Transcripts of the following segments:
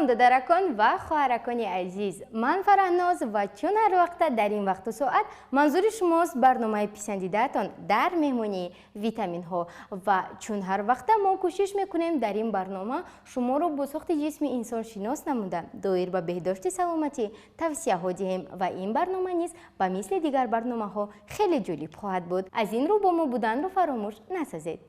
Салом, додаракон ва хоҳаракони азиз! Ман Фараҳноз ва чун ҳар вақта дар ин вақту соат манзури шумост барномаи писандидаатон «Дар меҳмонии витаминҳо». Ва чун ҳар вақта мо кӯшиш мекунем дар ин барнома шуморо бо сохти ҷисми инсон шинос намуда, доир ба беҳдошти саломатӣ тавсияҳо диҳем. Ва ин барнома низ ба мисли дигар барномаҳо хеле ҷолиб хоҳад буд. Аз ин рӯ бо мо буданро фаромӯш насозед.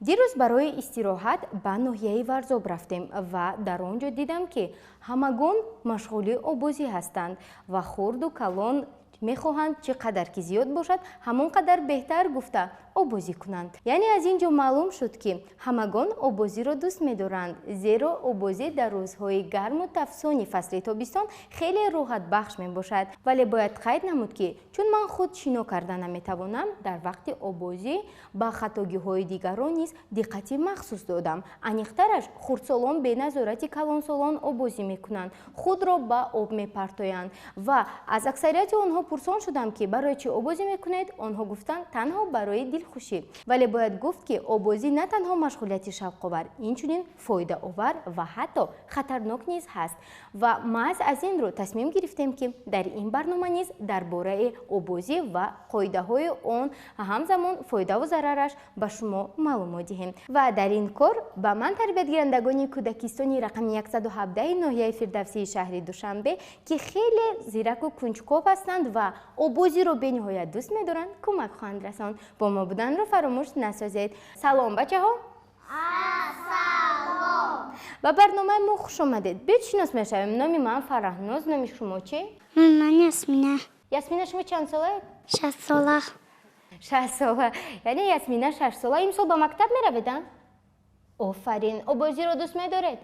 Дирӯз барои истироҳат ба ноҳияи Варзоб рафтем ва дар он ҷо дидам, ки ҳамагон машғули оббозӣ ҳастанд ва хурду калон мехоҳанд, чӣ қадар ки зиёд бошад, ҳамон қадар беҳтар гуфта оббозӣ кунанд. Яъне аз ин ҷо маълум шуд, ки ҳамагон оббозиро дӯст медоранд, зеро оббозӣ дар рӯзҳои гарму тафсони фасли тобистон хеле роҳатбахш мебошад. Вале бояд қайд намуд, ки чун ман худ шино карда наметавонам, дар вақти оббозӣ ба хатогиҳои дигарон низ диққати махсус додам. Аниқтараш, хурдсолон бе назорати калонсолон оббозӣ мекунанд, худро ба об мепартоянд. Ва аз аксарияти онҳо пурсон шудам, ки барои чӣ оббозӣ мекунед? Онҳо гуфтанд, танҳо барои дилхушӣ. Вале бояд гуфт, ки оббозӣ на танҳо машғулияти шавқовар, инчунин фоидаовар ва ҳатто хатарнок низ ҳаст. Ва маҳз аз ин рӯ тасмим гирифтем, ки дар ин барнома низ дар бораи оббозӣ ва қоидаҳои он, ҳамзамон фоидаву зарараш ба шумо маълумот диҳем. Ва дар ин кор ба ман тарбиятгирандагони кӯдакистони рақами 117 ноҳияи Фирдавсии шаҳри Душанбе, ки хеле зираку кунҷков ҳастанд ва оббозиро бениҳоят дӯст медоранд, кӯмак хоҳанд расонд. Бо мо буданро фаромӯш насозед. Салом, бачаҳо! Ассалом! Ба барномаи мо хуш омадед. Биёед, шинос мешавем. Номи ман Фараҳноз, номи шумо чӣ? Ман Ясмина. Ясмина, шумо чанд солаед? 6 сола. 6 сола. Яъне Ясмина 6 сола, имсол ба мактаб меравед, а? Офарин! Оббозиро дӯст медоред?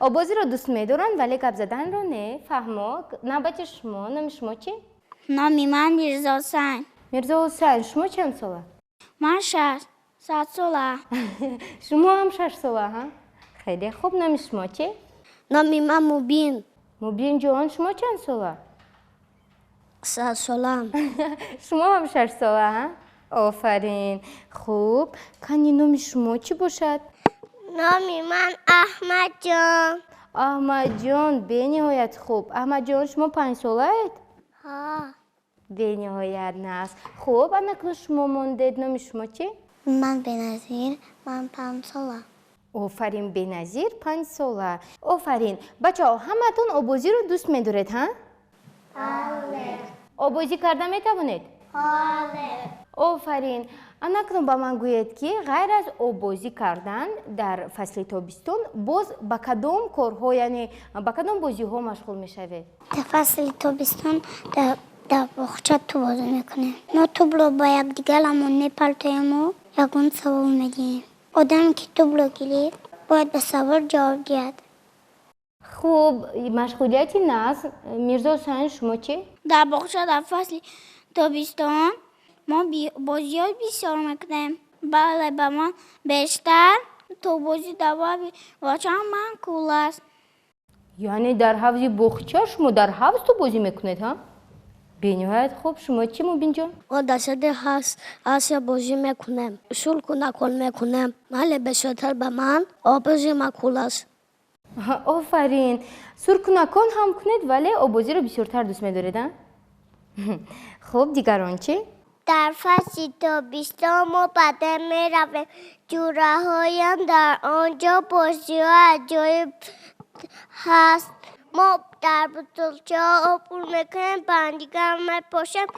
Оббозиро дӯст медоранд, вале гап заданро не. Фаҳмо. Навбати шумо. Номи шумо чӣ? Номи ман Мирзоҳусайн. Мирзоҳусайн, шумо чанд сола? Ман 6 сола. Шумо ҳам 6 сола, ҳа? Хеле хуб. Номи шумо чӣ? Номи ман Мубин. Мубинҷон, шумо чанд сола? 6 солам. Шумо ҳам 6 сола, ҳа? Офарин! Хуб, кани, номи шумо чӣ бошад? Номи ман Аҳмадҷон. Аҳмадҷон, бениҳоят хуб. Аҳмадҷон, шумо 5 солаед? Ҳа. Бениҳоят нағз. Хуб, анакнун шумо мондед. Номи шумо чӣ? Ман Беназир, ман 5 сола. Офарин, Беназир 5 сола. Офарин, бачаҳо! Ҳамаатон оббозиро дӯст медоред, ҳа? Бале. Оббозӣ карда метавонед? Бале. Офарин! Анакнун ба ман гӯед, ки ғайр аз оббозӣ кардан дар фасли тобистон боз ба кадом корҳо, яъне ба кадом бозиҳо машғул мешавед? Дар фасли тобистон дар боғча тӯб бозӣ мекунем. Мо тӯбро ба якдигарамон мепартоему ягон савол медиҳем. Одаме ки тӯбро гирифт, бояд ба савол ҷавоб диҳад. Хуб, машғулияти нағз. Мирзоҳусайн, шумо чӣ? Дар боғча дар фасли тобистон мо бозиҳои бисёр мекунем. Бале, ба ман бештар тӯббозӣ дар ҳавзи боғча маъқул аст. Яъне дар ҳавзи боғча шумо дар ҳавз тӯббозӣ мекунед, ҳа? Бениҳоят хуб. Шумо чӣ, Мубинҷон? Мо дар сади ҳавз бозӣ мекунем, суркунакон мекунем, вале бештар ба ман оббозӣ маъқул аст. Офарин! Суркунакон ҳам кунед, вале оббозиро бисёртар дӯст медоред, а? Хуб, дигарон чӣ? Дар фасли тобистон мо ба деҳ меравем. Ҷӯраҳоям дар он ҷо бозиҳои аҷоиб ҳаст. Мо дар бутулчаҳо об пур мекунем, ба ҳамдигар мепошем.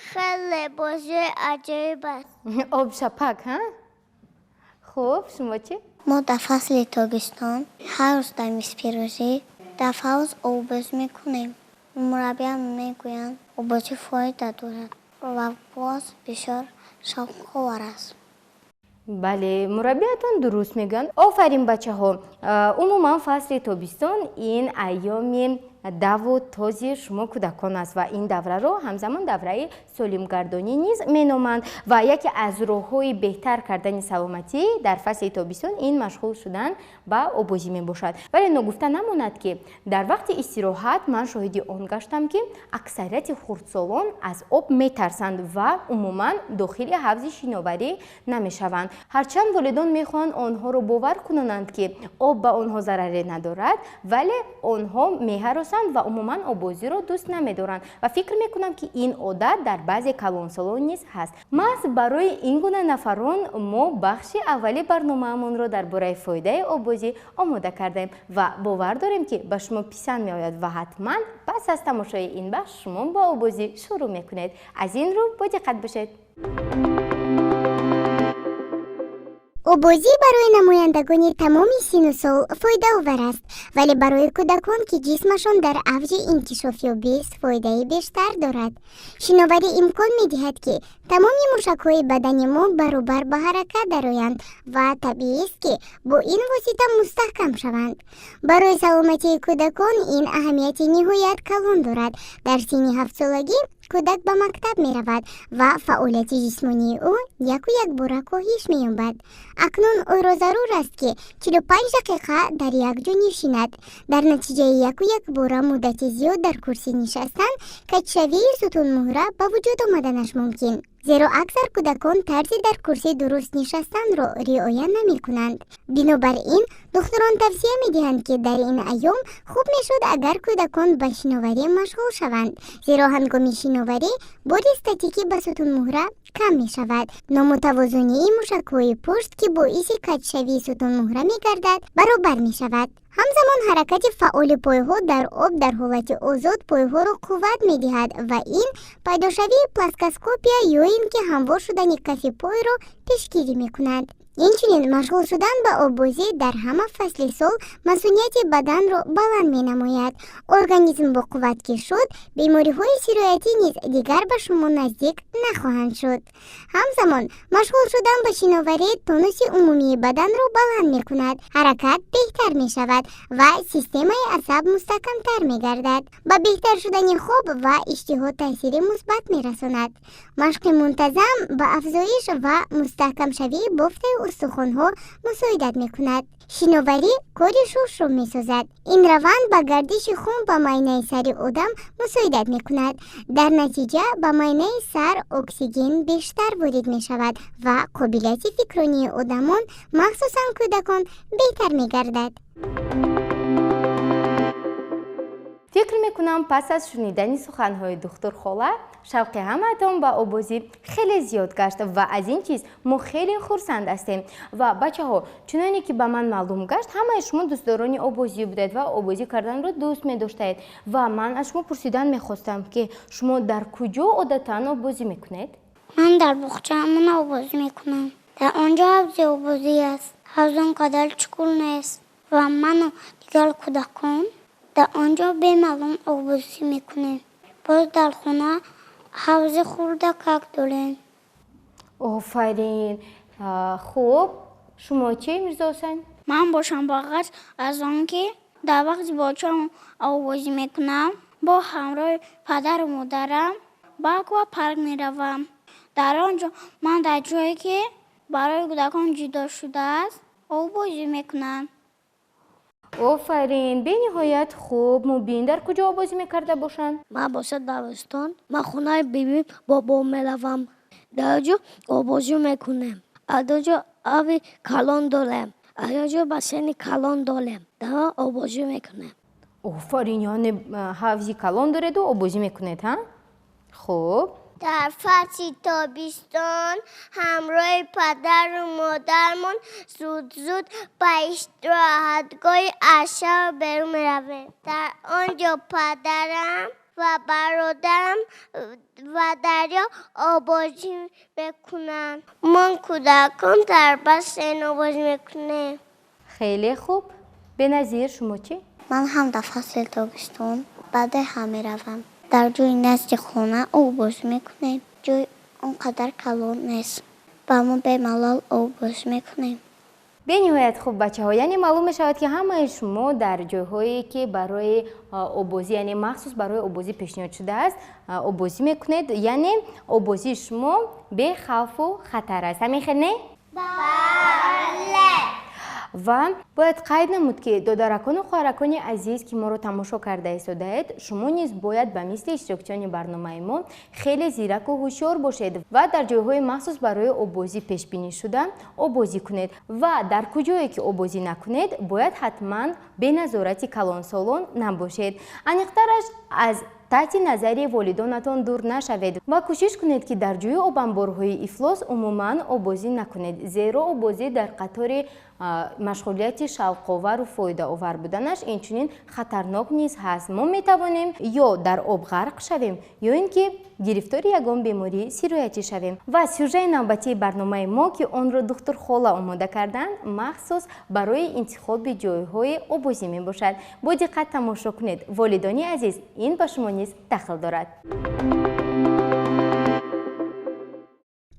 Хеле бозиҳои аҷоиб аст. Обшапак, ҳа? Хуб, шумо чӣ? Мо дар фасли тобистон ҳар рӯз дар нисфирӯзӣ дар ҳавз оббозӣ мекунем. Мураббиям мегӯянд, оббозӣ фоида дорад ва боз бисёр шавқовар аст. Бале, мураббиятон дуруст мегӯянд. Офарин, бачаҳо! Умуман, фасли тобистон ин айёми Даву този шумо кӯдакон аст ва ин давраро ҳамзамон давраи солимгардонӣ низ меноманд. Ва яке аз роҳҳои беҳтар кардани саломатӣ дар фасли тобистон ин машғул шудан ба обозӣ мебошад. Вале ногуфта намонад, ки дар вақти истироҳат ман шоҳиди он гаштам, ки аксарияти хурдсолон аз об метарсанд ва умуман дохили ҳавзи шиноварӣ намешаванд. Ҳарчанд волидон мехоҳанд онҳоро бовар кунонанд, ки об ба онҳо зараре надорад, вале онҳо меҳаросанд ва умуман оббозиро дӯст намедоранд. Ва фикр мекунам, ки ин одат дар баъзе калонсолон низ ҳаст. Маҳз барои ин гуна нафарон мо бахши аввали барномаамонро дар бораи фоидаи оббозӣ омода кардаем ва бовар дорем, ки ба шумо писанд меояд ва ҳатман пас аз тамошои ин бахш шумо ба оббозӣ шурӯъ мекунед. Аз ин рӯ бодиққат бошед. Обозӣ барои намояндагони тамоми синну сол фоидаовар аст, вале барои кӯдакон, ки ҷисмашон дар авҷи инкишофёбист, фоидаи бештар дорад. Шиноварӣ имкон медиҳад, ки тамоми мушакҳои бадани мо баробар ба ҳаракат дароянд ва табиист, ки бо ин восита мустаҳкам шаванд. Барои саломатии кӯдакон ин аҳамияти ниҳоят калон дорад. Дар синни 7-солагӣ кӯдак ба мактаб меравад ва фаъолияти ҷисмонии ӯ яку якбора коҳиш меёбад. Акнун ӯро зарур аст, ки 45 дақиқа дар як ҷо нишинад. Дар натиҷаи яку якбора муддати зиёд дар курсӣ нишастан каҷшавии сутунмуҳра ба вуҷуд омаданаш мумкин, зеро аксар кӯдакон тарзи дар курсӣ дуруст нишастанро риоя намекунанд. Бинобар ин духтурон тавсия медиҳанд, ки дар ин айём хуб мешуд, агар кӯдакон ба шиноварӣ машғул шаванд, зеро ҳангоми шиноварӣ бори статикӣ ба сутунмуҳра кам мешавад. Номутавозунии мушакҳои пушт, ки боиси каҷшавии сутунмуҳра мегардад, баробар мешавад. Ҳамзамон ҳаракати фаъоли пойҳо дар об дар ҳолати озод пойҳоро қувват медиҳад ва ин пайдошавии плоскостопия ё ин ки ҳамвор шудани кафи пойро пешгирӣ мекунад. Инчунин машғул шудан ба оббозӣ дар ҳама фасли сол масунияти баданро баланд менамояд. Организм боқувват ки шуд, бемориҳои сироятӣ низ дигар ба шумо наздик нахоҳанд шуд. Ҳамзамон машғул шудан ба шиноварӣ тонуси умумии баданро баланд мекунад, ҳаракат беҳтар мешавад ва системаи асаб мустаҳкамтар мегардад. Ба беҳтар шудани хоб ва иштиҳо таъсири мусбат мерасонад. Машқи мунтазам ба афзоиш ва мустаҳкамшавии бофтаи устухонҳо мусоидат мекунад. Шиноварӣ кори шушро месозад. Ин раванд ба гардиши хун ба майнаи сари одам мусоидат мекунад. Дар натиҷа ба майнаи сар оксиген бештар ворид мешавад ва қобилияти фикронии одамон, махсусан кӯдакон, беҳтар мегардад. Фикр мекунам, пас аз шунидани суханҳои духтурхола шавқи ҳамаатон ба обозӣ хеле зиёд гашт ва аз ин чиз мо хеле хурсанд ҳастем. Ва бачаҳо, чуноне ки ба ман маълум гашт, ҳамаи шумо дӯстдорони обозӣ будед ва обозӣ карданро дӯст медоштаед. Ва ман аз шумо пурсидан мехостам, ки шумо дар куҷо одатан обозӣ мекунед? Ман дар боғчаамон обозӣ мекунам. Дар он ҷо ҳавзи обозӣ аст. Ҳавз он қадар чуқур нест ва ману дигар кӯдакон дар он ҷо бемалол обозӣ мекунем. Боз дар хона ҳавзи хурдакак дорем. Офарин. Хуб, шумо чӣ, Мирзоҳусайн? Ман бошам, ба ғарз аз он ки дар вақти бочаам обозӣ мекунам, бо ҳамроҳи падару модарам ба аквапарк меравам. Дар он ҷо ман дар ҷое, ки барои кӯдакон ҷудо шудааст, обозӣ мекунам. Офарин, бениҳоят хуб. Мубин, дар куҷо обозӣ мекарда бошанд? Ман бошад дар бӯстон, ман хонаи бибим бобо меравам. Дар он ҷо обозӣ мекунем. Аз он ҷо ави калон дорем, аз он ҷо бассейни калон дорем, дар он обозӣ мекунем. Офарин, яъне ҳавзи калон дореду обозӣ мекунед, ҳа? Хуб. Дар фасли тобистон ҳамроҳи падару модармон зуд-зуд ба истироҳатгоҳи Ашшаҳр берун меравем. Дар он ҷо падарам ва бародарам ва Дарё обозӣ мекунанд. Мо кӯдакон дар бассейн обозӣ мекунем. Хеле хуб. Беназир, шумо чӣ? Ман ҳам дар фасли тобистон ба деҳа меравам. Дар ҷои назди хона обозӣ мекунем. Ҷои он қадар калон нест. Ба мо бемалол обозӣ мекунем. Бениҳоят хуб, бачаҳо. Яъне маълум мешавад, ки ҳамаи шумо дар ҷойҳое, ки барои оббозӣ, яъне махсус барои оббозӣ пешниҳод шудааст, оббозӣ мекунед. Яъне оббозии шумо бехавфу хатар аст. Ҳамин хел, не? Бале. Ва бояд қайд намуд, ки додаракону хоҳаракони азиз, ки моро тамошо карда истодаед, шумо низ бояд ба мисли иштирокчиёни барномаи мо хеле зираку ҳушёр бошед ва дар ҷойҳои махсус барои оббозӣ пешбинӣ шуда оббозӣ кунед. Ва дар куҷое ки оббозӣ накунед, бояд ҳатман бе назорати калонсолон набошед. Аниқтараш, аз таҳти назари волидонатон дур нашавед ва кӯшиш кунед, ки дар ҷои обамборҳои ифлос умуман оббозӣ накунед, зеро оббозӣ дар қатори машғулияти шавқовару фоидаовар буданаш инчунин хатарнок низ ҳаст. Мо метавонем ё дар об ғарқ шавем, ё ин ки гирифтори ягон бемории сироятӣ шавем. Ва сюжаи навбатии барномаи мо, ки онро духтурхола омода карданд, махсус барои интихоби ҷойҳои оббозӣ мебошад. Бо диққат тамошо кунед, волидони азиз, ин ба шумо низ дахл дорад.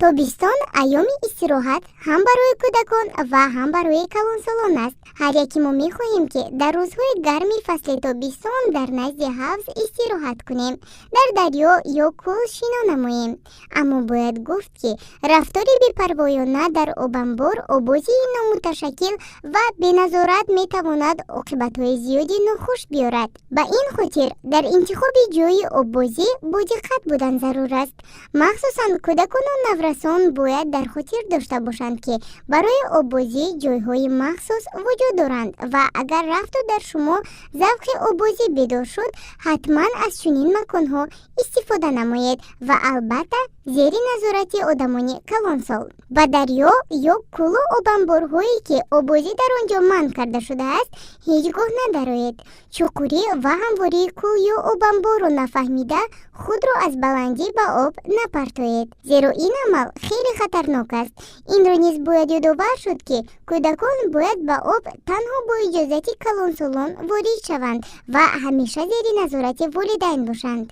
Тобистон айёми истироҳат ҳам барои кӯдакон ва ҳам барои калонсолон аст. Ҳар яке мо мехоҳем, ки дар рӯзҳои гарми фасли тобистон дар назди ҳавз истироҳат кунем, дар дарё ё кӯл шино намоем. Аммо бояд гуфт, ки рафтори бепарвоёна дар обамбор, обозии номуташаккил ва беназорат метавонад оқибатҳои зиёди нохуш биёрад. Ба ин хотир дар интихоби ҷойи оббозӣ бодиққат будан зарур аст. Махсусан кӯдакону наврасон бояд дар хотир дошта бошанд, ки барои оббозӣ ҷойҳои махсус вуҷуд доранд ва агар рафту дар шумо завқи оббозӣ бедор шуд, ҳатман аз чунин маконҳо истифода намоед ва албатта зери назорати одамони калонсол. Ба дарё ё кӯлу обамборҳое, ки оббозӣ дар он ҷо манъ карда шудааст, ҳеҷ гоҳ надароед. Чуқурӣ ва ҳамвории кӯл ё обамборро нафаҳмида худро аз баландӣ ба об напартоед, зеро ин амал хеле хатарнок аст. Инро низ бояд ёдовар шуд, ки кӯдакон бояд ба об танҳо бо иҷозати калонсолон ворид шаванд ва ҳамеша зери назорати волидайн бошанд.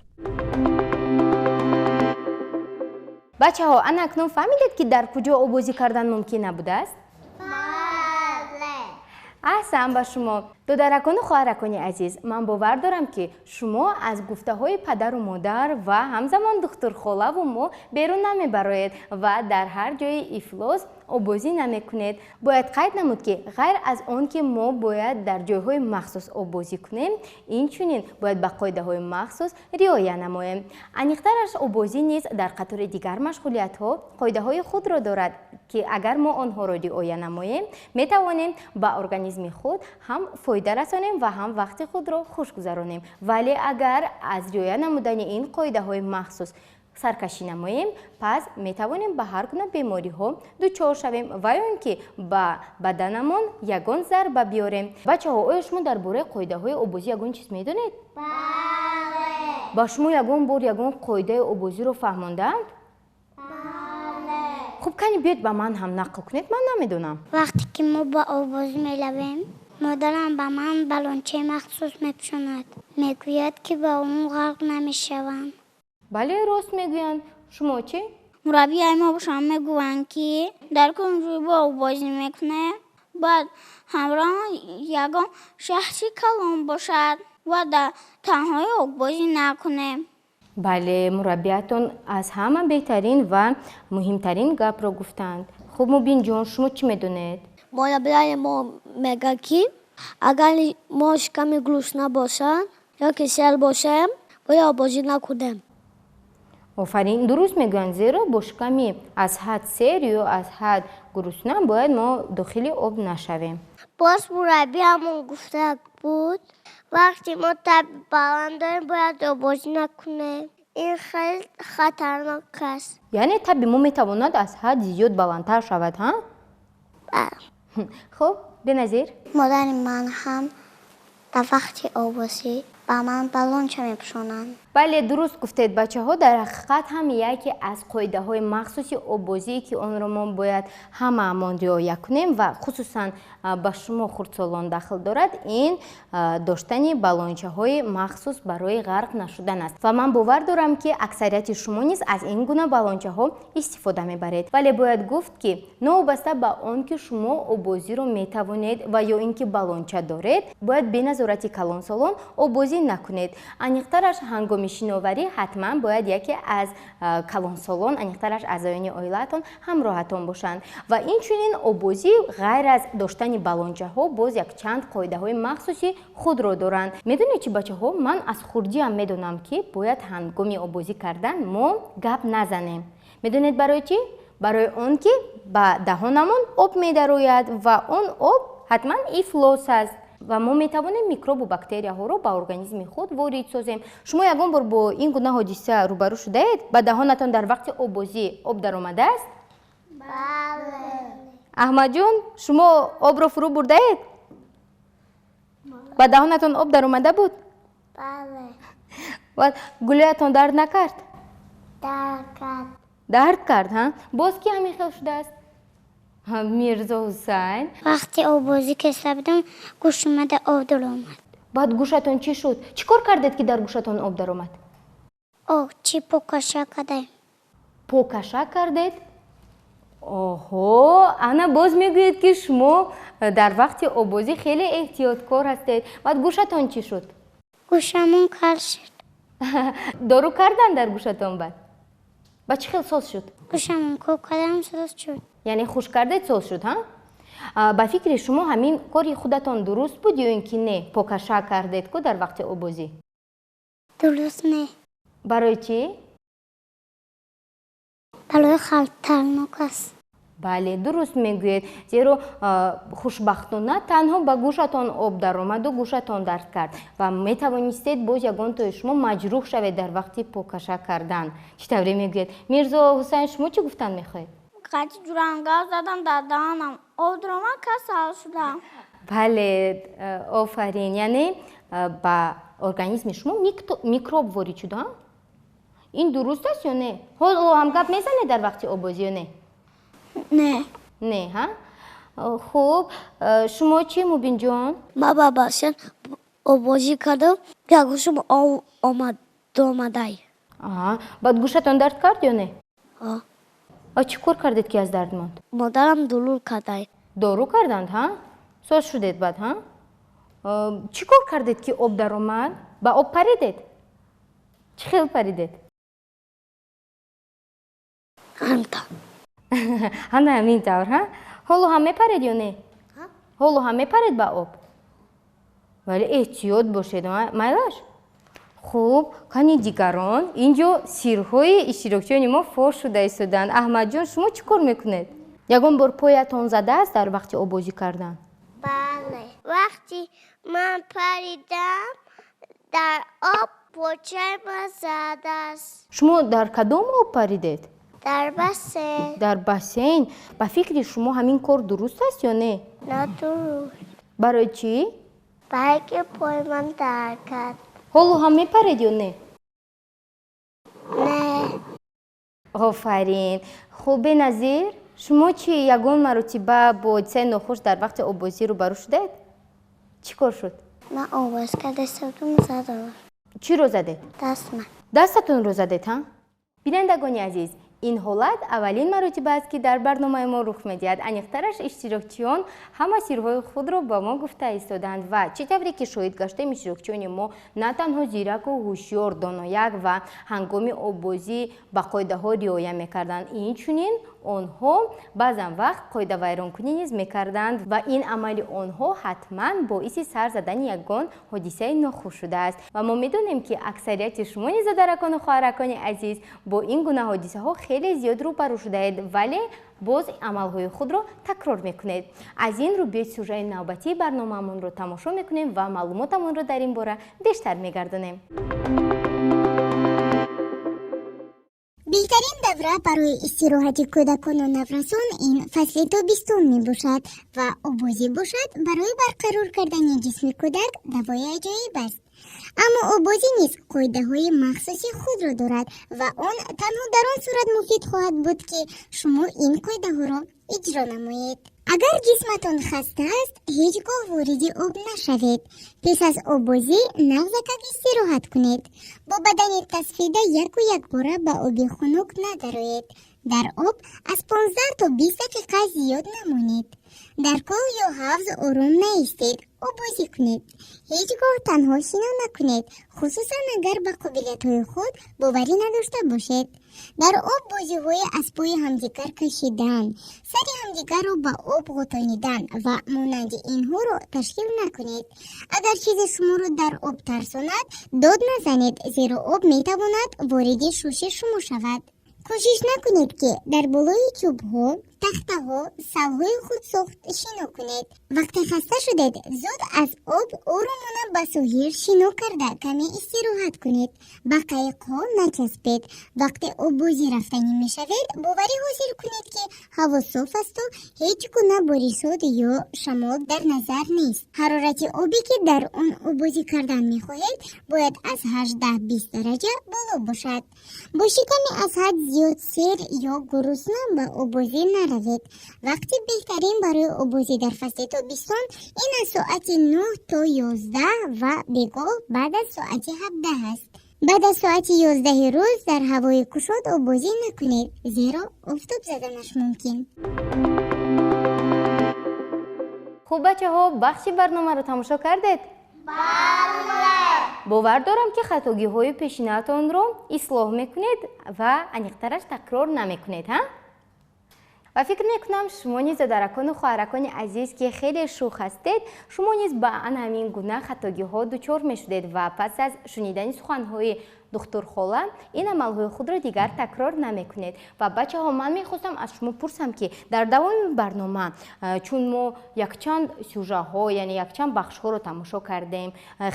Бачаҳо, ана акнун фаҳмидед, ки дар куҷо оббозӣ кардан мумкин набудааст? Бале. Аҳсан ба шумо. Додаракону хоҳаракони азиз, ман бовар дорам, ки шумо аз гуфтаҳои падару модар ва ҳамзамон духтурхолаву мо берун намебароед ва дар ҳар ҷои ифлос оббозӣ намекунед. Бояд қайд намуд, ки ғайр аз он ки мо бояд дар ҷойҳои махсус оббозӣ кунем, инчунин бояд ба қоидаҳои махсус риоя намоем. Аниқтараш, оббозӣ низ дар қатори дигар машғулиятҳо қоидаҳои худро дорад, ки агар мо онҳоро риоя намоем, метавонем ба организми худ ҳам фоида расонем ва ҳам вақти худро хуш гузаронем. Вале агар аз риоя намудани ин қоидаҳои махсус саркашӣ намоем, пас метавонем ба ҳар гуна бемориҳо дучор шавем ва ё ин ки ба баданамон ягон зарба биёрем. Бачаҳо, оё шумо дар бораи қоидаҳои оббозӣ ягон чиз медонед? Бале. Ба шумо ягон бор ягон қоидаи оббозиро фаҳмондаанд? Бале. Хуб, кани биёед ба ман ҳам нақл кунед, ман намедонам. Вақте ки мо ба оббозӣ меравем, модарам ба ман балончаи махсус мепӯшонад, мегӯяд, ки ба он ғарқ намешавам. Бале, рост мегӯянд. Шумо чӣ? Мураббиҳои мо бошанд мегӯянд, ки дар куҷо ҷой бо оббозӣ мекунем, бояд ҳамроҳ ягон шахси калон бошад ва дар танҳоӣ оббозӣ накунем. Бале, мураббиятон аз ҳама беҳтарин ва муҳимтарин гапро гуфтанд. Хуб, Мубинҷон, шумо чӣ медонед? Мураббиёни мо мегӯяд, ки агар мо шиками гурусна бошад ё ки сер бошем, бояд оббозӣ накунем. Офарин, дуруст мегӯянд, зеро бо шиками аз ҳад сер ё аз ҳад гурусна бояд мо дохили об нашавем. Боз мураббиамон гуфта буд, вақте мо таби баланд дорем, бояд оббозӣ накунем. Ин хеле хатарнок аст. Яъне таби мо метавонад аз ҳад зиёд баландтар шавад, ҳа? Бале. Хуб, Беназир? Модари ман ҳам дар вақти оббозӣ ба ман балонча мепӯшонанд. Бале, дуруст гуфтед, бачаҳо. Дар ҳақиқат ҳам яке аз қоидаҳои махсуси оббозие, ки онро мо бояд ҳамаамон риоя кунем ва хусусан ба шумо хурдсолон дахл дорад, ин доштани балончаҳои махсус барои ғарқ нашудан аст. Ва ман бовар дорам, ки аксарияти шумо низ аз ин гуна балончаҳо истифода мебаред. Вале бояд гуфт, ки новобаста ба он ки шумо оббозиро метавонед ва ё ин ки балонча доред, бояд бе назорати калонсолон оббозӣ накунед. Аниқтараш, ҳангоми шиноварӣ ҳатман бояд яке аз калонсолон, аниқтараш аъзоёни оилаатон ҳамроҳатон бошанд. Ва инчунин оббозӣ ғайр аз доштани балончаҳо боз якчанд қоидаҳои махсуси худро доранд. Медонед чи, бачаҳо, ман аз хурдиам медонам, ки бояд ҳангоми оббозӣ кардан мо гап назанем. Медонед барои чӣ? Барои он ки ба даҳонамон об медарояд ва он об ҳатман ифлос аст ва мо метавонем микробу бактерияҳоро ба организми худ ворид созем. Шумо ягон бор бо ин гуна ҳодиса рӯбарӯ шудаед? Ба даҳонатон дар вақти оббозӣ об даромадааст? Бале. Аҳмадҷон, шумо обро фурӯ бурдаед? Ба даҳонатон об даромада буд? Бале. Ва гулӯятон дард накард? Дард кард. Дард кард, ҳа? Боз ки ҳамин хел шудааст? Мирзо Ҳусайн. Вақти оббозӣ кеста будам, гӯшумада об даромад. Баъд гӯшатон чӣ шуд? Чӣ кор кардед, ки дар гӯшатон об даромад? О, чӣ, покаша кардем. Покаша кардед? Оҳо, ана боз мегӯед, ки шумо дар вақти оббозӣ хеле эҳтиёткор ҳастед. Баъд гӯшатон чӣ шуд? Гӯшамон кал шуд. Дору кардан дар гӯшатон? Баъд ба чӣ хел соз шуд? Гӯшамон коб кардам, соз шуд. Яъне хушк кардед, соз шуд, ҳа? Ба фикри шумо, ҳамин кори худатон дуруст буд ё ин ки не? Покаша кардед ку дар вақти оббозӣ. Дуруст не. Барои чӣ? Барои хатарнок аст. Бале, дуруст мегӯед, зеро хушбахтона танҳо ба гӯшатон об даромаду гӯшатон дард кард ва метавонистед боз ягон тои шумо маҷрӯҳ шавед дар вақти покаша кардан. Чӣ тавре мегӯед? Мирзо Ҳусайн, шумо чӣ гуфтан мехоҳед? Қати ҷурангав задам, дар даҳанам об даромад, касал шудам. Бале, офарин. Яъне ба организми шумо микроб ворид шуд, ин дуруст аст ё не? Ҳоло ҳам гап мезанед дар вақти оббозӣ ё не? Не. Не, ҳа? Хуб, шумо чӣ, Мубинҷон? Ман ба бассейн оббозӣ кардам, як гӯшам об омад омадай. Баъд гӯшатон дард кард ё не? А чӣ кор кардед, ки аз дард монд? Модарам дору кардай. Дору карданд, ҳа? Соз шудед баъд, ҳа? Чӣ кор кардед, ки об даромад? Ба об паридед? Чӣ хел паридед? Ҳамта. Ҳана ҳамин тавр, ҳа? Ҳоло ҳам мепаред ё не? Ҳоло ҳам мепаред ба об, вале эҳтиёт бошед, майлаш? Хуб, кани дигарон? Инҷо сирҳои иштирокчиёни мо фош шуда истодаанд. Аҳмадҷон, шумо чӣ кор мекунед? Ягон бор поятон задааст дар вақти оббозӣ кардан? Бале, вақти ман паридам дар об, почаи ман задааст. Шумо дар кадом об паридед? Дар бассейн. Дар бассейн. Ба фикри шумо, ҳамин кор дуруст аст ё не? Нодуруст. Барои чӣ? Барои ки пои ман дард кард. Ҳоло ҳам мепаред ё не? Не. Офарин. Хуб, Беназир, шумо чӣ, ягон маротиба бо ҳодисаи нохуш дар вақти оббозӣ рӯбарӯ шудаед? Чӣ кор шуд? Ман овоз карда истодам, задам. Чиро задед? Дастма. Дастатонро задед, ҳа? Бинандагони азиз, ин ҳолат аввалин маротиба аст, ки дар барномаи мо рух медиҳад. Аниқтараш, иштирокчиён ҳама сирҳои худро ба мо гуфта истоданд. Ва чӣ тавре ки шоҳид гаштем, иштирокчиёни мо на танҳо зираку ҳушёр, донояк ва ҳангоми оббозӣ ба қоидаҳо риоя мекарданд, инчунин онҳо баъзан вақт қоидавайронкунӣ низ мекарданд ва ин амали онҳо ҳатман боиси сар задани ягон ҳодисаи нохуш шудааст. Ва мо медонем, ки аксарияти шумо низ, додаракону хоҳаракони азиз, бо ин гуна ҳодисаҳо хеле зиёд рӯбарӯ шудаед, вале боз амалҳои худро такрор мекунед. Аз ин рӯ биёед, сюжаи навбатии барномаамонро тамошо мекунем ва маълумотамонро дар ин бора бештар мегардонем. Беҳтарин давра барои истироҳати кӯдакону наврасон ин фасли тобистон мебошад ва оббозӣ бошад, барои барқарор кардани ҷисми кӯдак давои аҷоиб аст. Аммо оббозӣ низ қоидаҳои махсуси худро дорад ва он танҳо дар он сурат муфид хоҳад буд, ки шумо ин қоидаҳоро иҷро намоед. Агар ҷисматон хаста аст, ҳеҷ гоҳ вориди об нашавед. Пеш аз оббозӣ нағзакак истироҳат кунед. Бо бадани тасфида яку якбора ба оби хунук надароед. Дар об аз 15 то 20 дақиқа зиёд намонед. Дар кӯл ё ҳавз ором наистед, оббозӣ кунед. Ҳеҷ гоҳ танҳо шино накунед, хусусан агар ба қобилиятҳои худ боварӣ надошта бошед. Дар об бозиҳои аз пои ҳамдигар кашидан, сари ҳамдигарро ба об ғӯтонидан ва монанди инҳоро ташкил накунед. Агар чизе шуморо дар об тарсонад, дод назанед, зеро об метавонад вориди шуши шумо шавад. Кӯшиш накунед, ки дар болои чӯбҳо, тахтаҳо, салҳои худсохт шино кунед. Вақте хаста шудед, зуд аз об оромона ба соҳил шино карда, каме истироҳат кунед. Ба қайиқҳо начаспед. Вақте оббозӣ рафтанӣ мешавед, боварӣ ҳосил кунед, ки ҳаво соф асту ҳеҷ гуна боришот ё шамол дар назар нест. Ҳарорати обе, ки дар он оббозӣ кардан мехоҳед, бояд аз 18-20 дараҷа боло бошад. Бо шиками аз ҳад зиёд сер ё гурусна ба оббозӣ наравед. Вақти беҳтарин барои оббозӣ дар фасли тобистон ин аз соати 9 то 11 ва бегоҳ баъд аз соати 17 аст. Баъд аз соати 11-и рӯз дар ҳавои кушод оббозӣ накунед, зеро офтоб заданаш мумкин. Хуб, бачаҳо, бахши барномаро тамошо кардед? Бале. Бовар дорам, ки хатогиҳои пешинаатонро ислоҳ мекунед ва аниқтараш такрор намекунед, ҳа? Ва фикр мекунам, шумо низ, додаракону хоҳаракони азиз, ки хеле шӯх ҳастед, шумо низ ба ан ҳамин гуна хатогиҳо дучор мешудед ва пас аз шунидани суханҳои духтурхола ин амалҳои худро дигар такрор намекунед. Ва бачаҳо, ман мехостам аз шумо пурсам, ки дар давоми барнома, чун мо якчанд сюжаҳо, яъне якчанд бахшҳоро тамошо кардем,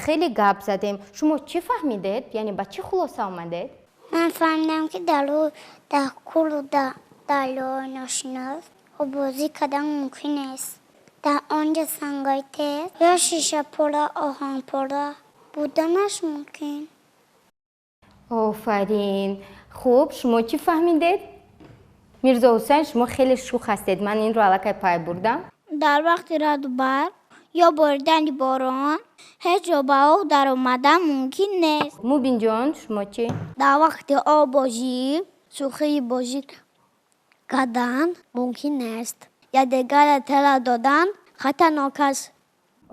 хеле гап задем, шумо чӣ фаҳмидед, яъне ба чӣ хулоса омадед? Ман фаҳмидам, ки дар кӯлу дарёи ношинос оббозӣ кардан мумкин нест. Дар он ҷо сангҳои тез ё шишапора, оҳанпора буданаш мумкин. Офарин! Хуб, шумо чӣ фаҳмидед, Мирзо Ҳусайн? Шумо хеле шӯх ҳастед, ман инро аллакай пай бурдам. Дар вақти раъду барқ ё боридани борон ҳеҷ ҷо ба об даромадан мумкин нест. Мубинҷон, шумо чӣ? Дар вақти оббозӣ шӯхии бозӣ кардан мумкин нест. Якдигарро тела додан хатарнок аст.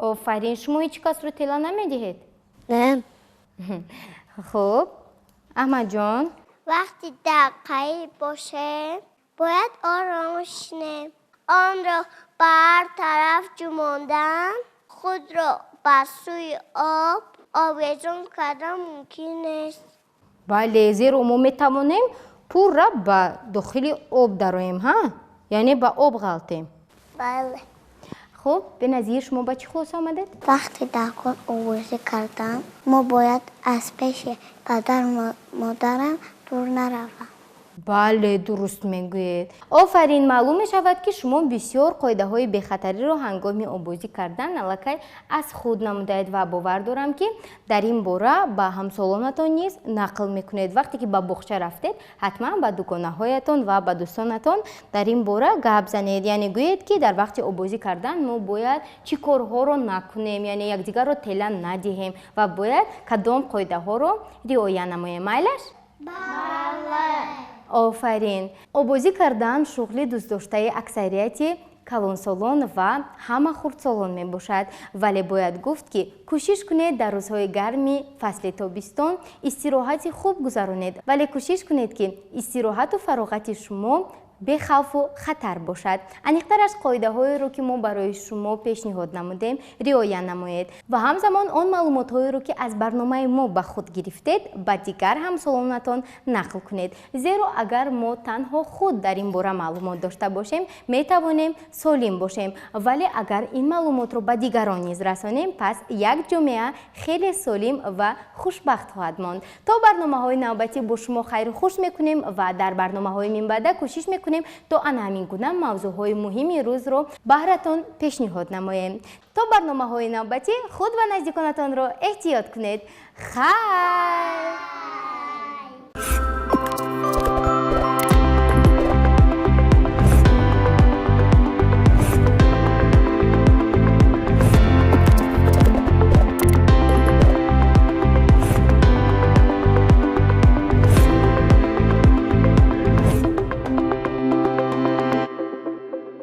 Офарин! Шумо ҳеҷ касро тела намедиҳед? Не. Хуб, Аҳмадҷон? Вақте дар қайиқ бошем, бояд ором шинем. Онро ба ҳар тараф ҷумондан, худро ба сӯи об овезон кардан мумкин нест. Бале, зеро мо метавонем пурра ба дохили об дароем, ҳа, яъне ба об ғалтем. Бале. Хуб, Беназир, шумо ба чӣ хулоса омадед? Вақте дар кӯл оббозӣ кардан, мо бояд аз пеши падару модарам дур наравам. Бале, дуруст мегӯед, офарин! Маълум мешавад, ки шумо бисёр қоидаҳои бехатариро ҳангоми оббозӣ кардан аллакай аз худ намудаед ва бовар дорам, ки дар ин бора ба ҳамсолонатон низ нақл мекунед. Вақте ки ба боғча рафтед, ҳатман ба дугонаҳоятон ва ба дӯстонатон дар ин бора гап занед, яъне гӯед, ки дар вақти оббозӣ кардан мо бояд чӣ корҳоро накунем, яъне якдигарро тела надиҳем ва бояд кадом қоидаҳоро риоя намоем. Майлаш? Офарин! Оббозӣ кардан шуғли дӯстдоштаи аксарияти калонсолон ва ҳама хурдсолон мебошад, вале бояд гуфт, ки кӯшиш кунед дар рӯзҳои гарми фасли тобистон истироҳати хуб гузаронед, вале кӯшиш кунед, ки истироҳату фароғати шумо бехавфу хатар бошад. Аниқтараш, қоидаҳоеро, ки мо барои шумо пешниҳод намудем, риоя намоед ва ҳамзамон он маълумотҳоеро, ки аз барномаи мо ба худ гирифтед, ба дигар ҳамсолонатон нақл кунед, зеро агар мо танҳо худ дар ин бора маълумот дошта бошем, метавонем солим бошем, вале агар ин маълумотро ба дигарон низ расонем, пас як ҷомеа хеле солим ва хушбахт хоҳад монд. То барномаҳои навбатӣ бо шумо хайру хуш мекунем ва дар барномаҳои минбаъда кӯшиш мекунем. мекунем, то ана ҳамин гуна мавзӯъҳои муҳими рӯзро баҳратон пешниҳод намоем. То барномаҳои навбатӣ худ ва наздиконатонро эҳтиёт кунед. Хайр.